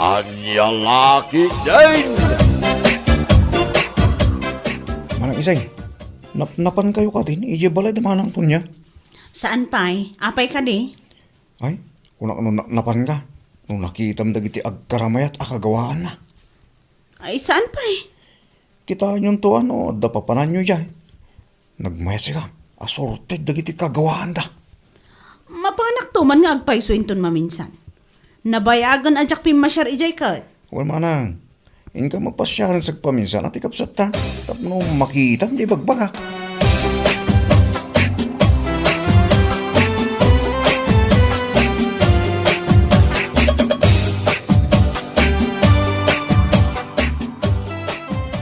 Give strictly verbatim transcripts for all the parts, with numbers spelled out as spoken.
Ania la ketdin? Manang Isay, napnapankayo kadin idiay balay da Manang Tonia? Saan pay? Apay kadi? Ay, kunak no napnapanka, no nakitam dagiti agkaramayat a kagawaanna. Ay, saan pay? Kitaenyon to, ano, adda papananyo idiay. Nagmayat sika, asorted dagiti kagawaanda. Mapanakto man nga agpayso inton maminsan. Nabayagen a diak pimmasiar idiay ket. Wen manang, inka mapasiaren sagpaminsan a ti kabsatta, tapno makitam ti ibagbagak.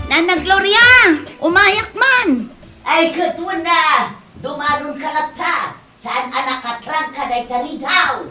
Nana Gloria, umayak man! Ay, ket wen a, dumanon ka latta, saan a nakatrangka dayta ridaw?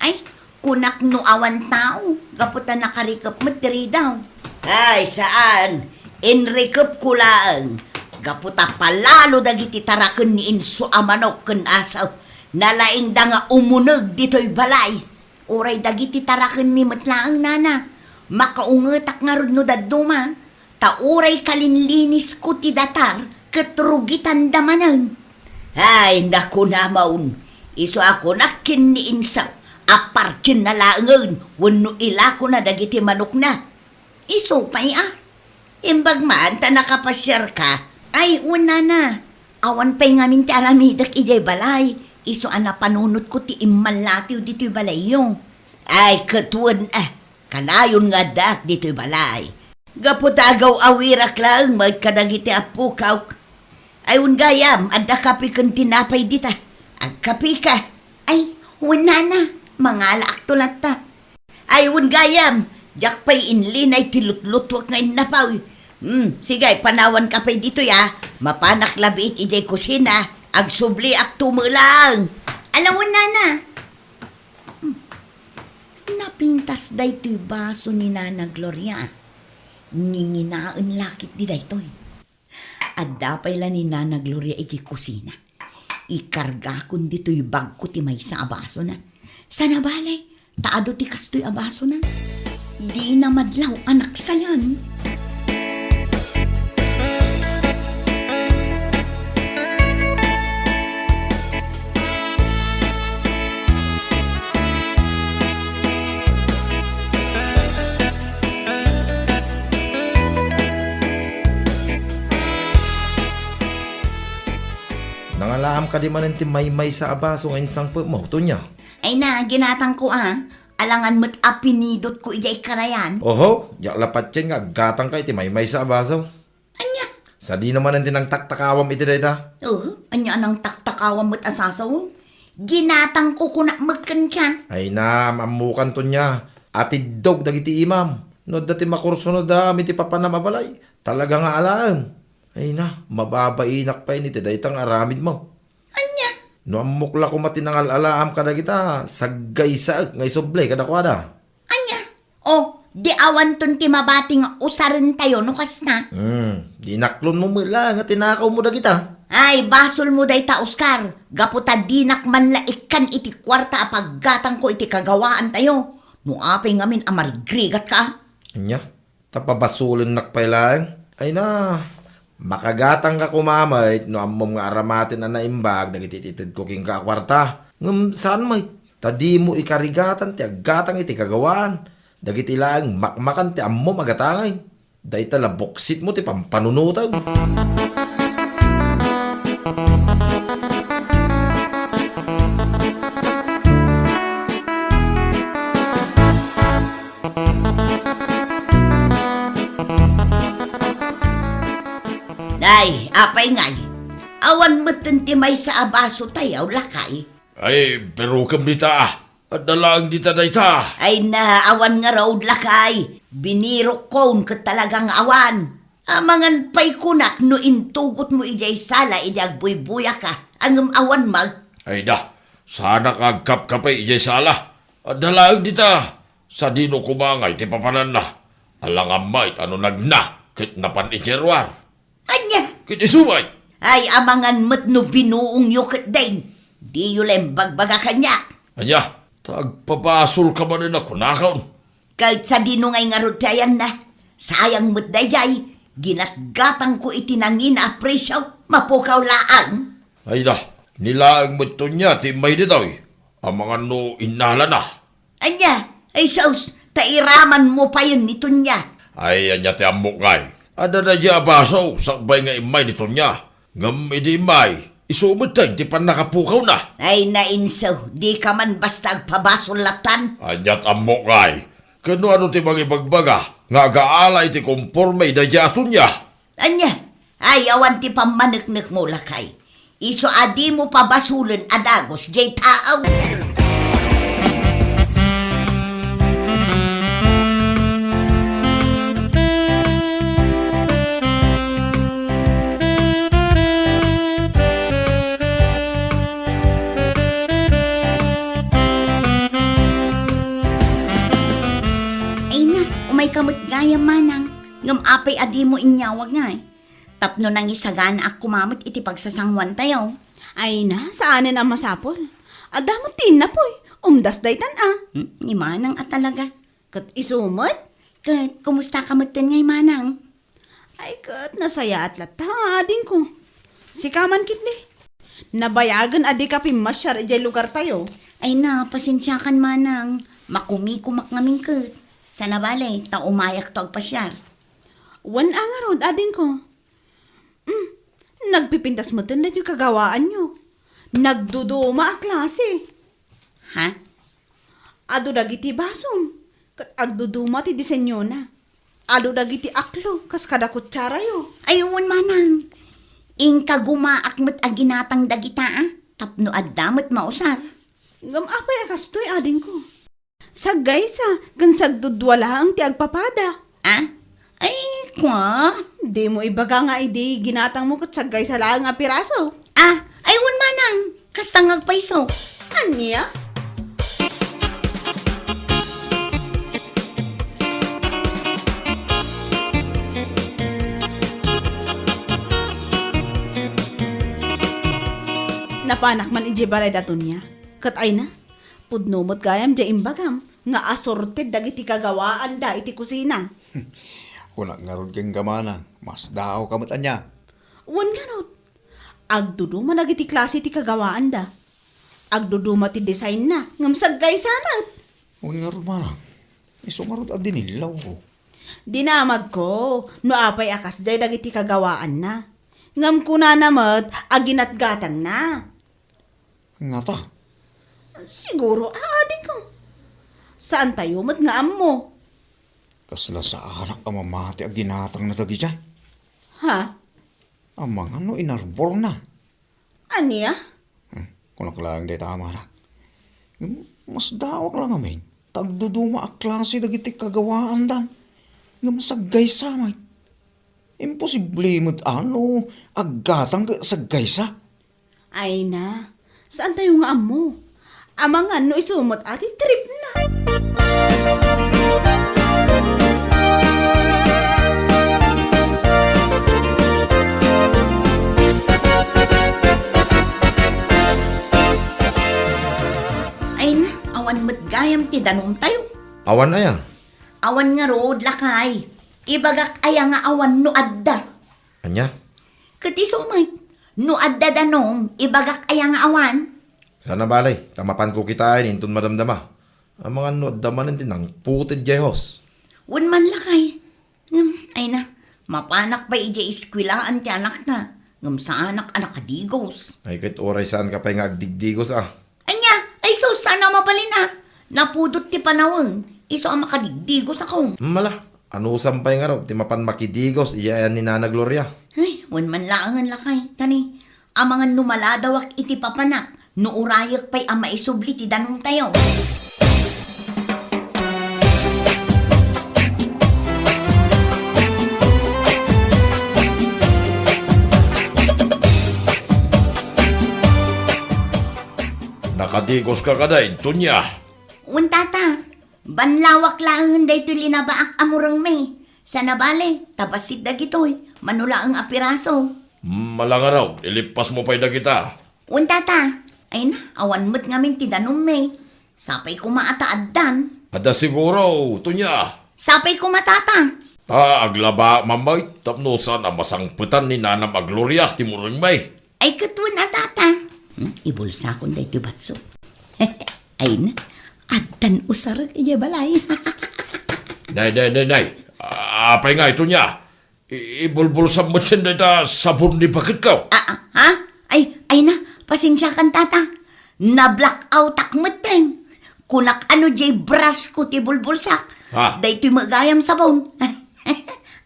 Ay, kunak no awan tao, gapu ta nakarikep met ti ridaw. Ay, saan, inrikepko laeng, gapu ta palalo dagiti taraken ni Inso a manok ken asaw, nalaingda nga umuneg ditoy balay. Uray dagiti tarakenmi met laeng, nana, makaungetak ngarud no dadduma. Ta uray kalinlinisko ti datar ket rugitanda manen. Ay, nakunamon, isu a kunak ken ni Insaw a partienna laengen wenno ilakona dagiti manokna. Isu pay a, imbag man ta nakapasiarka. Ay, wen nana, awan pay ngamin ti aramidek idiay balay, isu a napanunotko ti immallatiw ditoy balayyo. Ay, ket wen a, kanayon nga addaak ditoy balay. Gapu ta agaw-awirak laeng met kadagiti appok. Ay, wen gayam, adda kape ken tinapay dita. Agkapeka. Ay, wen nana, mangalaakto latta. Ay, wen gayam, diak pay inlinay ti lutlutuek nga innapaw. Hmm, sige, panawanka pay ditoy a. Mapanak labiit idiay kusina. Agsubliakto met laeng. Ala wen nana. Hmm. Napintas daytoy baso ni Nana Gloria. Ninginaen la ketdi daytoy. Adda pay la ni Nana Gloria iti kusina. Ikargakon ditoy bagko ti maysa a basona. Sana bale, ta adu ti kastoy a basona. Dina madlaw a naksayan. Nangalaam kadi manen ti maymaysa a baso nga insangpetmo, Tonia? Ay na, ginatangko a. Alangan met a pinidotko idiay karayan. Oho, diak la patien nga aggatangka iti maymaysa a baso. Ania? Sadino manen ti nangtaktakawam iti dayta? Oh, ania a nangtaktakawam met a sasaw? Ginatangko kunak met kenka. Ay na, ammokan, Tonia. Atiddog dagiti imam. No adda ti makursunod a amin ti papanam a balay, talaga nga alaem. Ay na, mababainak pay iti dayta nga aramidmo. Ania? No ammok la koma ti nangal-alaam kadagita, saggaysaek nga isubli kadakuada. Ania? O, di awanton ti mabati nga usarentayo no kasta? Hmm, dinaklonmo met la nga tinakawmo dagita. Ay, basolmo dayta, Oscar. Gapu ta dinak man la ikkan iti kuarta a paggatangko iti kagawaantayo. No apay ngamin a marigrigatka? Ania? Ta pabasolennak pay laeng. Ay na, makagatangka koma met no ammom nga aramaten a naimbag dagiti itedko kenka a kuarta. Ngem saan met, ta dimo ikarigatan ti aggatang iti kagawaan dagiti laeng makmakan ti ammom a gatangen. Dayta la buksitmo ti pampanunotem. Nay, apay ngay? Awan metten ti maysa a basotayo, lakay? Ay, birokem dita. Adda laeng dita dayta. Ay na, awan ngarud, lakay. Binirokkon ket talagang awan. Amangan pay kunak no intugotmo idiay sala idi agbuybuyak a, ngem awan met. Ay da, saanak nga agkapkape idiay sala. Adda laeng dita. Sadino koma ngay ti papananna? Alangan met a no nagna ket napan idiay ruar. Ania? Ket isu met. Ay, amangan met no binuongyo ketdin. Diyo la imbagbaga kaniak. Ania? Ta agpabasolka manen a kunakon. Ket sadino ngay ngarud ti ayanna? Sayang met daydiay, ginatgatangko iti nangina a presio, mapukaw laeng. Ay da, ni laeng met Tonia ti immay ditoy. Amangan no innalana. Ania? Ay sus, ta iramanmo payen ni Tonia. Ay, ania ti ammok ngay? Adda daydiay a baso, sakbay nga immay ni Tonia. Ngem idi immay, isu metten ti pannakapukawna. Ay, nainso, dika man basta agpabasol latan. Aniat ammok ngay? Ken no adu ti mangibagbaga nga agaala iti komporme daydiay a Tonia? Ania? Ay, awan ti pammaneknekmo, lakay. Isu a dimo pabasolen a dagus diay tao. Ay na, umay ka met gayam, manang. Ngem apay a dimo inyawag ngay? Tapno nangisaganaak koma met iti pagsasanguantayo. Ay na, saanen a masapul. Adda met ti innapuy. Umdas daytan a. Hmm, ni manang a talaga. Ket isu met? Ket, kumusta ka metten ngay, manang? Ay, ket nasayaat latta, adingko. Sika man ketdi. Nabayagen a dika pimmasiar idiay lugartayo. Ay na, pasensiakan, manang. Makumikumak ngamin ket. Sana bale, ta umayakto agpasiar. Wen a ngarud, adingko. Hmm, nagpipintas metten daytoy kagawaanyo. Nagduduma a klase. Ha? Adu dagiti basom, ket agduduma ti disenyona. Adu dagiti aklo, kas kada kutsarayo. Ay, wen manang. Inka gumaak met a ginatang dagita, a, tapno adda met mausar. Ngem apay a kastoy, adingko? Saggaysa ken sagdudua laeng ti agpapada. Ah? Ay, kua? Dimo ibaga nga idi ginatangmo ket saggaysa laeng a piraso. Ah, ay, wen manang. Kasta nga agpayso. Ania? Napanak man idiay balay da Tonia. Ket ay na, pudno met gayam diay imbagam nga asurted dagiti kagawaanda iti kusina. Kunak ngarud kenka, manang, masdaawka met ania? Wen ngarud, agduduma dagiti klase ti kagawaanda. Agduduma ti designna, ngem saggaysa met. Wen ngarud, manang, isu ngarud a dinillawko. Dinamagko no apay a kasdiay dagiti kagawaanna. Ngem kunana met a ginatgatangna. Ngata? Siguro, adingko. Saantayo met nga ammo. Kasla saanak a mamati a ginatangna dagita. Ha? Amangan no inarborna. Ania? Hmm, kunak laeng dayta, manang. Ngem masdaawak la ngamin, ta agduduma a klase dagiti kagawaandan. Ngem saggaysa met. Imposible met a no aggatang ket saggaysa. Ay na, saantayo nga ammo? Amangan no isu met a ti tripna. Ay na, awan met gayam ti danumtayo. Awan aya? Awan ngarud, lakay. Ibagak aya nga awan no adda? Ania? Ket isu met, no adda danum, ibagak aya nga awan? Sana bale, ta mapanko kitaen inton madamdama. Amangan no adda manen ti nangputed diay hus. Wen man, lakay. Ngem, ay na, mapanak pay idiay eskuelaan ti anakna. Ngem saanak a nakadigos. Ay, ket uray saanka pay nga agdigdigos a. Ania? Ay sus, saan a mabalin a. Napudot ti panawen. Isu a makadigdigos ako. Mala, anusam pay ngarud ti mapan makidigos idiay ayan ni Nana Gloria? Ay, wen man laengen, lakay. Tani, amangan no maladawak iti papanak, no urayek pay a maisubli ti danumtayo. Nakadigoska kadi, Tonia? Wen, tata. Banlawak laengen daytoy linabaak a murengmi. Sana bale, ta bassit dagitoy, mano laeng a piraso. Mala ngarud, ilippasmo pay dagita. Wen, tata. Ay na, awan met ngamin ti danummi. Sapay koma a ta addan. Adda siguro, Tonia. Sapay koma, Tata. Ta aglaba, Mamay, tapno saan a masangpetan ni Nanam a Gloria ti murengmi. Ay, ket wen a, Tata. Hmm, ibulsakon daytoy batso. Ay na, addan usarek idiay balay. Nay, nay, nay, nay. Apay ngay, Tonia? I-, ibulbulsam metten dayta sabon ni baketko. Ah, ah, ha? Ay, ay na, pasensiakan, Tata. Na-blackoutak metten. Kunak a no diay brush ko ti bulbulsak. Ha? Daytoy met gayam sabon.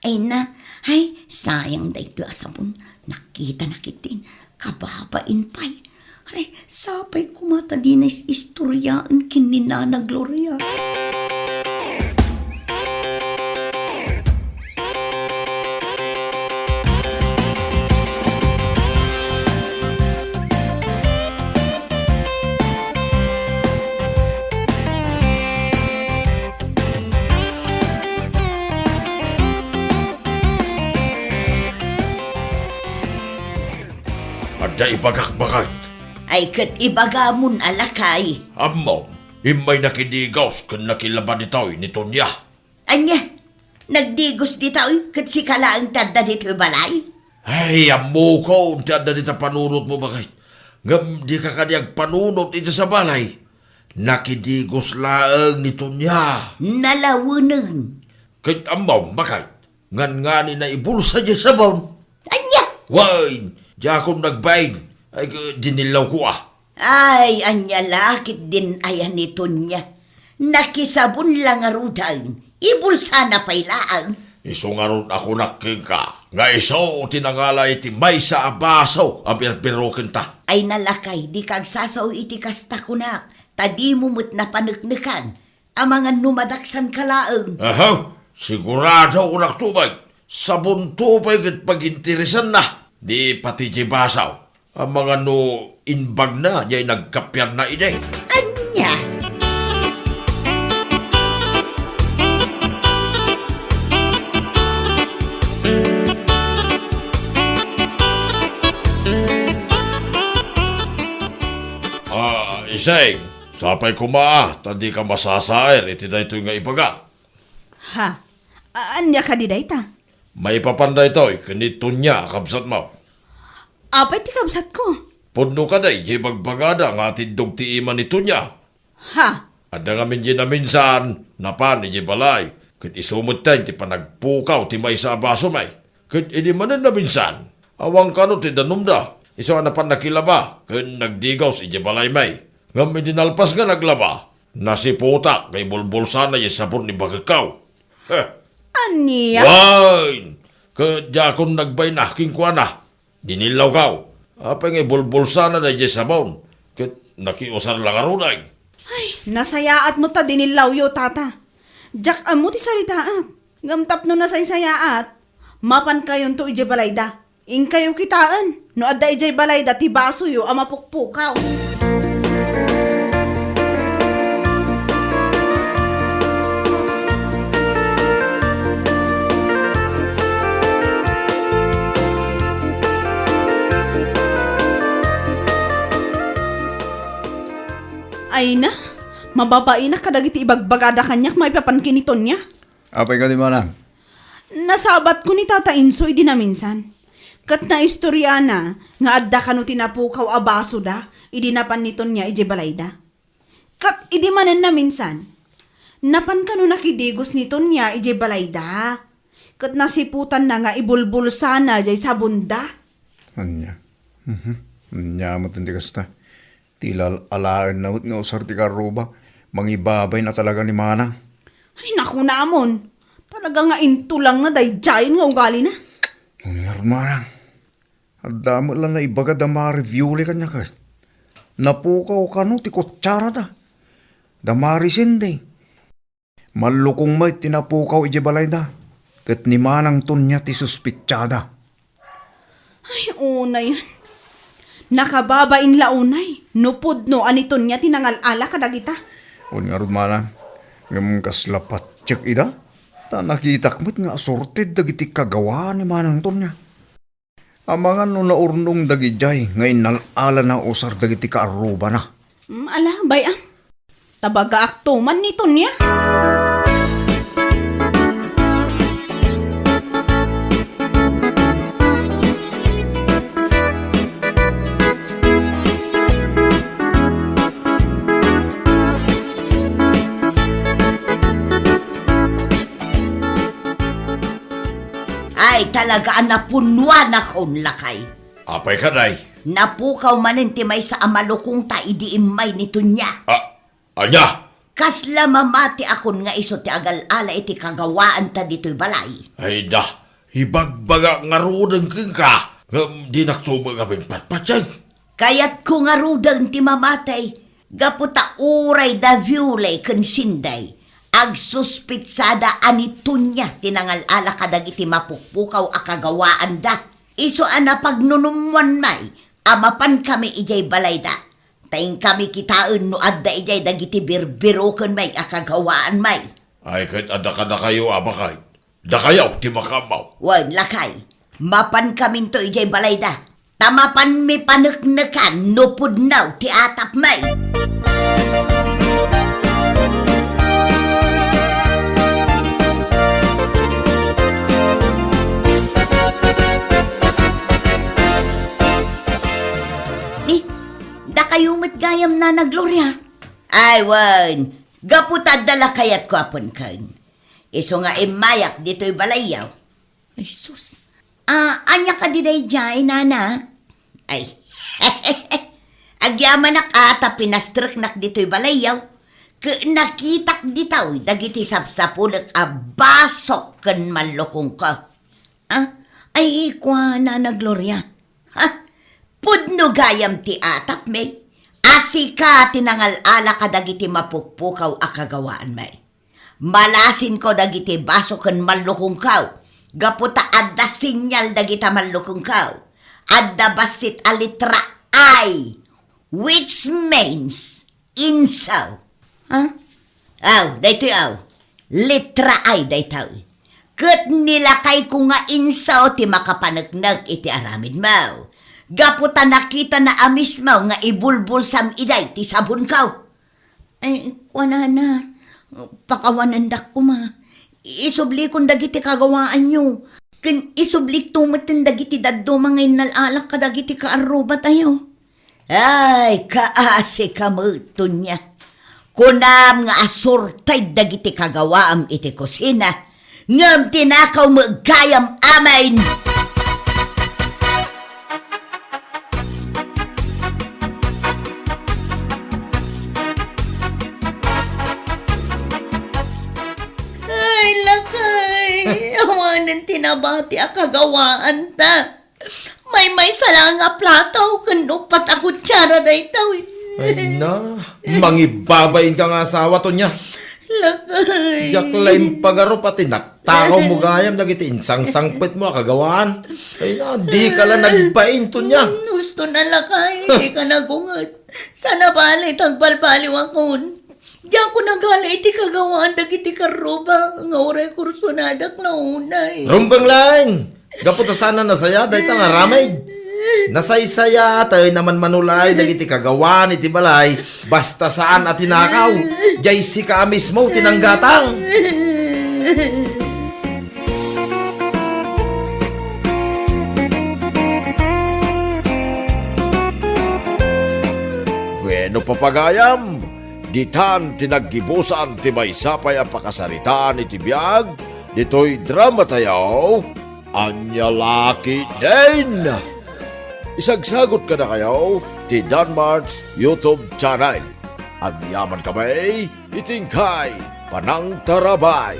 Ay na, ay, sayang daytoy a sabon. Nakita na ketdin. Kababain pay. Ay, sapay koma ta dina is-istoriaen ken ni Nana Gloria. Adda ibagak, baket. Ay, ket ibagamon a lakay. Ammom, immay nakidigos ken nakilaba ditoy ni Tonia. Ania? Nagdigos ditoy ket sika laeng ti adda ditoy balay? Ay, ammokon ti adda dita panunotmo, baket. Ngem dika kadi agpanunot iti sa balay. Nakidigos laeng ni Tonia. Nalawenen. Ket ammom, baket. Ngan-ngani na ibulsa diay sabon. Ania? Wen, diakon nagbain. Ay, dinillawko a. Ay, ania la ketdin aya ni Tonia? Nakisabon la ngaruden, ibulsana pay laeng. Isu ngarud a kunak kenka, nga isu ti nangala iti maysa a baso a birbirokenta. Ay na lakay, dika agsasao iti kasta kunak, ta dimo met napaneknekan. Amangan no madaksanka laeng. Aha, sigurado kunak to, bay. Sabonto pay ket paginteresanna. Di pati ti baso. Amangan no imbagna diay nagkapianna idi. Ania? Ah, Iseng, sapay koma, ta dika masasaer iti daytoy nga ibaga. Ha? A-, ania kadi dayta? Maipapan daytoy ken ni Tonia a kabsatmo. Apay ti kabsatko? Pudno kadi diay bagbagada nga atiddog ti ima ni Tonia? Ha? Adda ngamin diay naminsan, napan idiay balay, ket isu metten ti panagpukaw ti maysa a basomay. Ket idi manen naminsan, awan kano ti danumda, isu a napan nakilaba ken nagdigos idiay balaymi. Ngem idi nalpas nga naglaba, nasiputak nga ibulbulsana diay sabon ni baketko. Heh. Ania? Wen! Ket diakon nagbayna kenkuana. Dinillawko. Apay nga ibulbulsana daydiay sabon, ket nakiusar la ngaruden. Ay, nasayaat met ta dinillawyo, Tata. Diak ammo ti saritaak. Ngem tapno nasaysayaat, mapankayonto idiay balayda. Inkayo kitaen no adda idiay balayda ti basoyo a mapukpukaw. Ay na, mababainak kadagiti ibagbagada kaniak maipapan ken ni Tonia. Apay kadi, manang? Nasabatko ni Tata Inso idi naminsan. Ket naistoriana nga adda kano ti napukaw a basoda idi napan ni Tonia idiay balayda. Ket idi manen naminsan, napan kano nakidigos ni Tonia idiay balayda. Ket nasiputanna nga ibulbulsana diay sabonda. Ania? Mhm. Ania met ti kasta? Ti lal-alaenna met nga usar ti karruba, mangibabain a talaga ni manang. Ay, nakunamon. Talaga nga intulang nga daydiayen nga ugalina. Ngarud, manang. Adda met la naibaga da Mari Viole kaniak, eh. Napukaw kano ti kutsarada. Da Mari Cindy. Mallukong met ti napukaw idiay balayda, ket ni Manang Tonia ti suspitsada. Ay, unay. Nakababain la unay no pudno a ni Tonia ti nangal-ala kadagita. Wen ngarud, manang, ngem kasla patiek ida, ta nakitak met nga asurted dagiti kagawa ni Manang Tonia. Amangan no naurnong dagidiay nga innal-alana usar dagiti kaarrubana. Mm, ala, bay-am. Tabagaakto man ni Tonia. Ay, talaga a napunnuanakon, lakay. Apay kadi? Napukaw manen ti maysa a malukongta idi immay ni Tonia. Ah, ania? Kasla mamatiakon nga isu ti agal-ala iti kagawaanta ditoy balay. Ay da, ibagbaga ngaruden kenka, ngem dinakto met a patpatien. Kayatko ngaruden ti mamati, gapu ta uray da Violay ken Sinday, agsuspitsada a ni Tonia ti nangal-ala kadagiti mapukpukaw a kagawaanda. Isu a napagnunummoan may a mapankami idiay balayda. Ta inkami kitaen no adda idiay dagiti birbiroken may a kagawaan may. Ay, ket adda kadakayo a baket. Dakayo ti makaammo. Wen, lakay, mapankaminto idiay balayda. Ta mapanmi paneknekan no pudno ti atap may. Ni, dakayo met gayam, Nana Gloria? Ay, wen, gapu ta adda la kayatko a punken. Isu nga immayak ditoy balayyo. Ay, sus. Ah, ania kadi daydiay, Nana? Ay. Agyamanak a ta pinastreknak ditoy balayyo, ket nakitak ditoy dagiti sapsapulek a basok ken mallukongko. Ah, ay, kua, Nana Gloria. Ha? Pudno gayam ti atapmi, a sika ti nangal-ala kadagiti mapukpukaw a kagawaanmi. Malasinko dagiti basok ken mallukongko, gapu ta adda senyal dagita mallukongko. Adda bassit a letra I, which means insaw. Ha? Aw, daytoy aw. Letra I daytoy. Ket nilakayko nga insaw ti makapaneknek iti aramidmo. Gapu ta nakitana a mismo nga ibulbulsam idiay ti sabonko. Ay, kuanana, pakawanendak koma. Isublikon dagiti kagawaanyo. Ken isublikto metten dagiti dadduma nga innal-alak kadagiti kaarrubatayo. Ay, kaasika met, Tonia. Kunam nga asurted dagiti kagawaam iti kusina, ngem tinakaw met gayam amin. Ay, lakay, awanen ti nabati a kagawaanta. Maymaysa la nga plato ken uppat a kutsara daytoy. Ay na, mangibabain ka nga asawa, Tonia. Lakay. Diak la impagarup a tinaktakaw mo gayam dagiti insangsangpet mo a kagawaan. Ay na, di ka la nagbain, Tonia. Husto na, lakay, di ka nagunget. Sana bale, tagbalbaliw akon. Diakon nagala iti kagawaan dagiti karruba nga uray kursonadak la unay. Rumbeng laeng! Gapu ta saan a nasaya dayta nga aramid. Nasaysayaat a manmanulay dagiti kagawaan iti balay, basta saan a tinakaw. Diay sika a mismo ti nanggatang. Bueno, papagayam, ditan ti naggibusan ti maysa pay a pakasaritaan iti biag ditoy dramatayo, Ania La Ketdin. Isagsagot kadakayo ti Danmart's YouTube channel. Agyamankami iti inkay panangtarabay.